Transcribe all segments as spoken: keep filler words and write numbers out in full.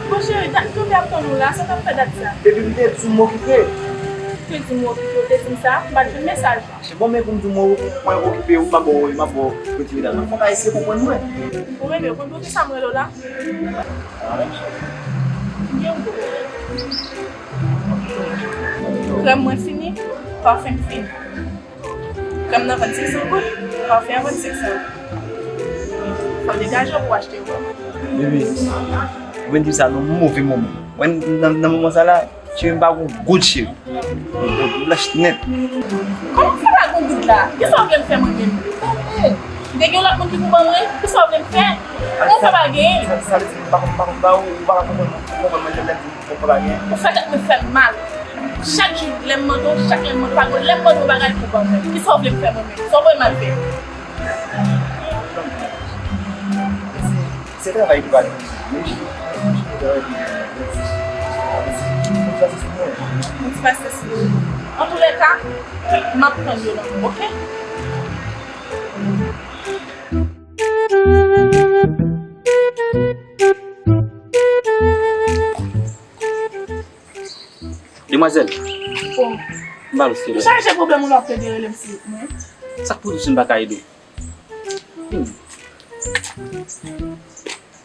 Bon, cheri, dat m kanpe ap tann ou la, sa t ap fè dat sa? Depi m te di w m okipe. Ou te di m w okipe, ou te di m sa, m pa t jwenn mesaj. Se bon, men pou m di w mwen, mwen okipe, ou pa bò, ou pa bò retire dat. Mwen fòk a eseye konprann mwen. Ou renmen, ou konn poukisa m rele w la? M gen yon gwo pwoblèm. Krèm mwen fini, pafen m fini. Krèm nan vann senk san goud, pafen an vann senk san goud. Fò w degaje w pou w achte yo ban mwen. Bebe, ou vin di sa nan move moman. Mwen, nan, nan moman sa la, cheri m pa gon goud, cheri. Mwen blanch nèt. Kòman w fè pa gon goud la? Kisa w vle m fè mwen menm? M te gen lòt moun ki pou ban mwen? Kisa w vle m fè? Mwen fè pa genyen. Sa, sa vle di m pa konn, pa konn ba ou, ou pa ka konprann, konprann mwen lè m di m konprann pa genyen. Ou fè tèt mwen fè m mal. Chak jou, lè m mande w, chak lè m mande w, pa gon lè m mande w bagay pou ban mwen. Kisa w vle m fè mwen menm? Sa w voye m al fè? Se travay ki pa gen. Mwen ti pase sou mwen. Mwen ti pase sou ou. Antoulèka, m ap tann yo nan ou, oke? Demwazèl, bon, m ba w silvouplè. M chache pwoblèm ou l ap plede rele m si mwen. Sa k pou di w si m pa ka ede w? Vini.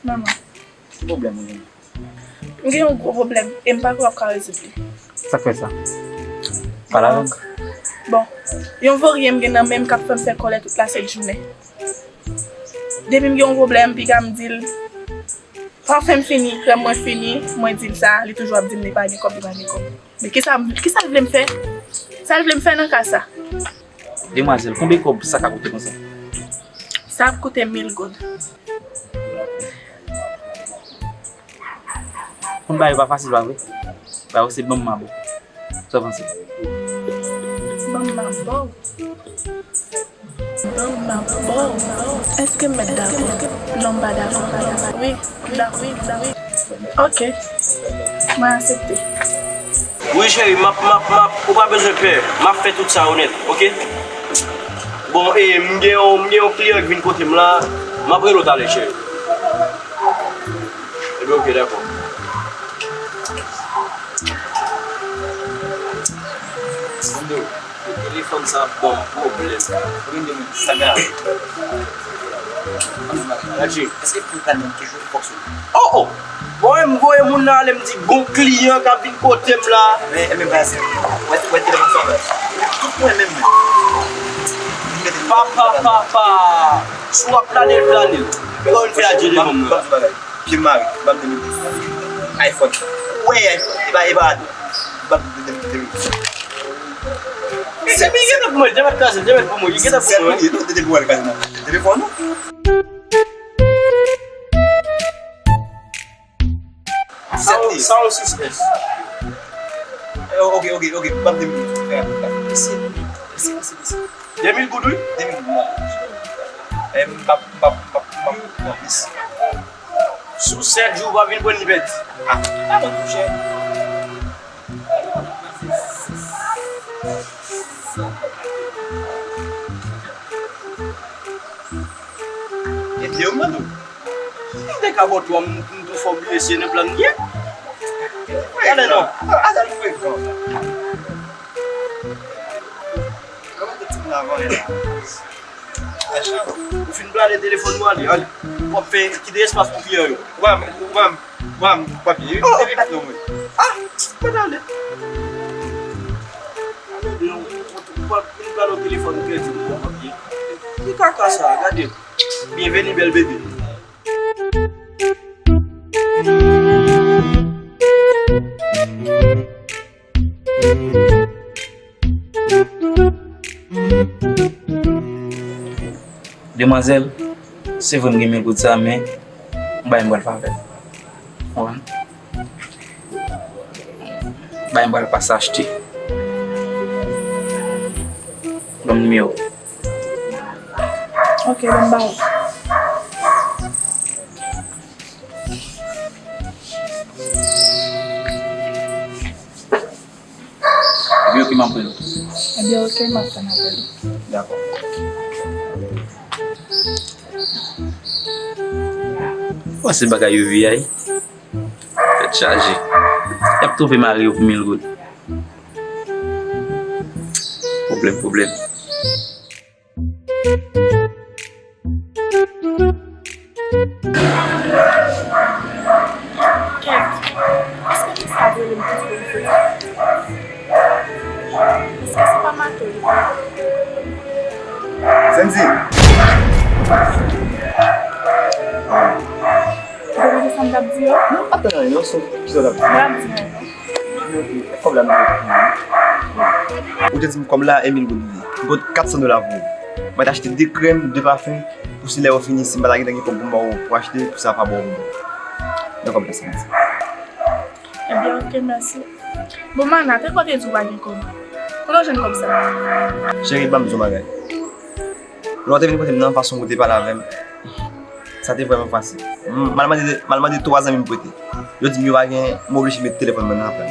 Manman. Ki pwoblèm ou genyen? M gen yon gwo pwoblèm e m pa kwè w ap ka rezoud li. Sa k fè sa? Pale avè m. Bon, yon voryen m gen nan men m k ap fè m fè kòlè tout lasent jounen. Depi m gen yon pwoblèm, piga m di l, pafen m fini, krèm mwen fini, mwen di l sa, li toujou ap di m li pa gen kòb, li pa gen kòb. Men kisa, kisa l vle m fè? Sa l vle m fè nan ka sa? Demwazèl, konbyen kòb sa ka koute konsa? Sa ap koute mil goud. Konn bagay yo pa fasil, pa vre? Bagay yo se ban m m a ba w. Sa w panse? Ban m m a ba w. Ban m m a ba w. Èske m mèt dakò? Non, m pa dakò. Wi, m dakò. Wi, m dakò. Oke. Mwen aksepte. Wi, cheri, m ap, m ap, m ap, ou pa bezwen pè. M ap fè tout sa yo nèt, oke? Bon, e, m gen yon, m gen yon kliyan k vin kote m la. M ap rele w talè, cheri. Ebyen, oke, dakò. Mande w, telefòn sa ap ban m pwoblèm. Mande mwen, sa ka. Radji. Èske pwogram nan toujou fonksyone? Oh, oh! Bon, m voye moun nan ale, m di gon kliyan k ap vin kote m la. Men, men, baz, wè, wè telefòn sa, baz. Tout mwen menm, men. Papa, papa. Si w ap plane l, plane l. Men kòman w fè adje devan mwen? Pye m mare, ban m de mil. iPhone. Wè, iPhone. E pa, e pa ado. Ban m de mil. Se mi gentan pou mwen, Dye mèt kraze, Dye mèt pou mwen, li gentan pou mwen. Sèt mil, non, te te pou wè l kraze nan telefòn ou. Sa ou, sa ou sis S. Eh, ok, ok, ok, ban m de mil. Mèsi, mèsi, mèsi, mèsi. De mil goud, wi. De mil goud, wi. Eh, m p ap, m p ap, m p ap, m p ap, m p ap, mèsi. Sou sèt jou, w pa vin pran li pèdi. Ah, pa bon, monchè. Ebyen, mwen tou. M te ka bò twa, m, m tou fò bliye si e nan plan m ye. Gade non. Adan frekan. Kòman te ti m la vanyan la? Ou fin plane telefòn ou ale, ale. W ap fè kite espas pou kliyan yo. Wè m, wè m, wè m, papye. Epi non mwen. Ah, mwen ale. Ou pa fin plane telefòn ou kredi ou pa papye. Ki kaka sa, gade. Byenveni bèl bebe. Demwazèl, se vre m gen mil goud sa, men m bay m pral favè. Ou konprann? Bay m pral pase achte. Ban m nimewo. Ok, ban m ba ou. Ebyen, ok, m ap rele w. Ebyen, ok, m ap tann apèl ou. Dakò. Ou panse bagay yo V I? Tèt chaje. Y ap twonpe mari yo pou mil goud. Pwoblèm, pwoblèm. Kèt, èske se sa vre menm ki fè vre? Èske se pa mato li? Sendy! Ou te tande sa m t ap di yo? Non, m pa t tande anyen, non, se kisa w t ap di? M pa t ap di anyen, non. Kòb la, m te. Ou te di m kòb la, e mil goud li ye. M pot kat san dola pou ou. Mwen te achte de krèm, de pafen, pou si lè yo fini, si m pa ta gentan gen kòb pou m ba w pou achte, pou sa pa bon pou mwen. Nan kòb la, Sendy. Ebyen, oke, mèsi. Bon, Mana, te kote di w pa gen kòb? Kote w jwenn kòb sa? Cheri, ban m di w yon bagay. Lè w te vin kote m nan, fason w te pale avè m, sa te vrèman fasil. M al mande, m al mande twa zanmi m prete. Yo di m yo pa gen, m oblije met telefòn mwen nan apèl.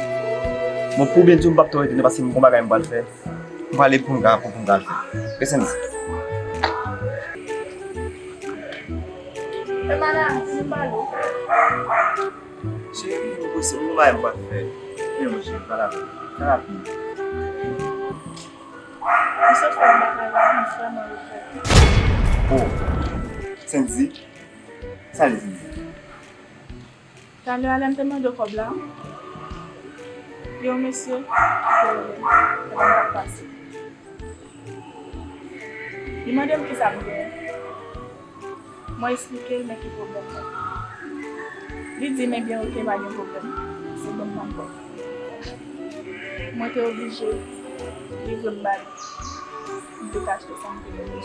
Bon, pou byen di w, m p ap twò rete non, paske m gon bagay m pral fè. M prale pou m ka, pou, pou m ka al fè. Oke, Sendy. E Mana, vin pale w. Cheri, m prese, m gon bagay m pral fè. Men mwen cheri, pa la, pa la pi. M sot fè yon bagay la, m vrèman regrèt. Oh, Sendy, sa l ye, Sendy? Talè a lè m te mande w kòb la, gen yon mesye ki te rele m pandan m t ap pase. Li mande m kisa m genyen. Mwen esplike l men ki pwoblèm mwen. Li di m, ebyen, oke, pa gen pwoblèm. Se bon, m ap ba w. Mwen te oblije livre m ba li. M te ka achte sa m te bezwen.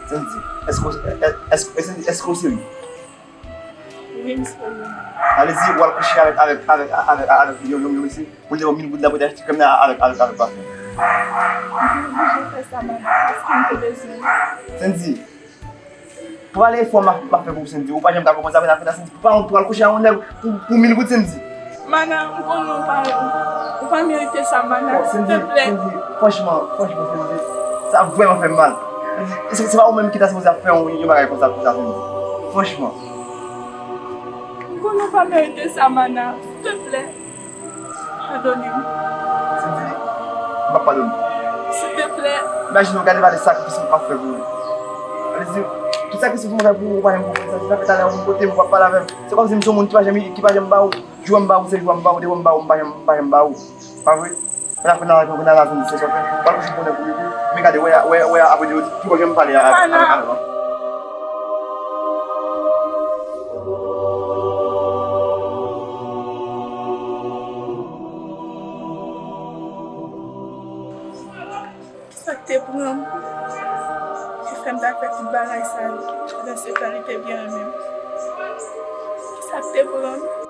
Sendy, èske, èske, èske, èske w serye? Wi, m serye. Sa vle di, w al kouche avèk, avèk, avèk, avèk, avèk yon, yon, yon mesye, pou l te ba w mil goud la pou te achte krèm nan avèk, avèk, avèk pafen. M te oblije fè sa, Mana, paske m te bezwen l. Sendy, pou ale efò m ap, m ap fè pou ou, Sendy, ou pa janm ka konprann sa, Sendy, pou pa, pou al kouche ak yon nèg pou, pou mil goud, Sendy. Mana, m konnen w pa, ou pa merite sa, Mana, silteplè. Sendy, franchman, franchman, Sendy, sa vrèman fè m mal. Se, se pa ou menm ki ta sipoze ap fè yon, yon bagay konsa, konsa, Sendy. Franchman. M konnen w pa merite sa, Mana, silteplè. Padone m. Sendy, m p ap padone w. Silteplè. Imajine w, gade valè sakrifis m ap fè pou ou. Vle di, tout sakrifis m fè pou ou, ou pa janm konprann sa. Sa fè talè ou vin kote m, ou p ap pale avè m. Se kòmsi m se yon moun ki pa janm, ki pa janm ba ou. Jou a m ba ou, se jou a m ba ou, depi w ba ou, m pa janm, m pa janm ba ou. Pa vre? Pandan kounye a, kounye a la, Sendy, se sa w fè. W al kouche pou nèg ou, epi, men gade, wè, wè, wè, apre de yo di, pi bon, janm pale avèk, avèk, avèk. Kisa k te pran m ki fè m ta fè tout bagay sa yo, pandan se tan li te byen renmen m? Kisa k te pran m?